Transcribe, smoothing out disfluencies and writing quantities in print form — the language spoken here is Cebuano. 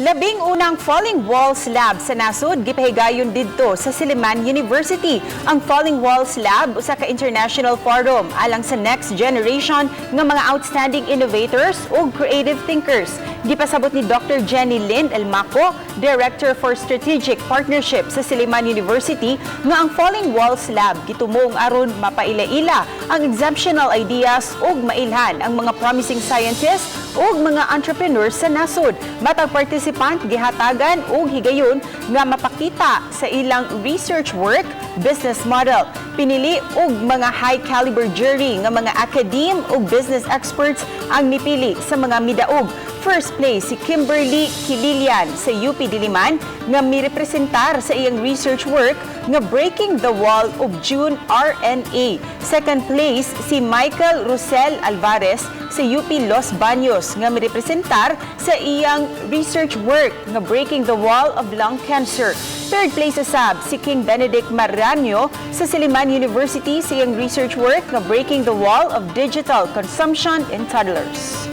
Labing unang Falling Walls Lab sa nasod gipahigayon didto sa Silliman University. Ang Falling Walls Lab usa ka international forum alang sa next generation nga mga outstanding innovators ug creative thinkers. Gipasabot ni Dr. Jenny Lynn Elmaco, Director for Strategic Partnership sa Silliman University, nga ang Falling Walls Lab gitumong aron mapaila-ila ang exceptional ideas ug mailhan ang mga promising scientists ug mga entrepreneurs sa nasod. Matag participant gihatagan og higayon nga mapakita sa ilang research work, business model. Pinili og mga high caliber jury nga mga academe ug business experts ang mipili sa mga midaog. First place si Kimberly Kililian sa UP Diliman nga mirepresentar sa iyang research work nga Breaking the Wall of June RNA. Second place si Michael Rosel Alvarez sa UP Los Baños nga mirepresentar sa iyang research work nga Breaking the Wall of Lung Cancer. Third place usab si King Benedict Marano sa Silliman University sa iyang research work nga Breaking the Wall of Digital Consumption in Toddlers.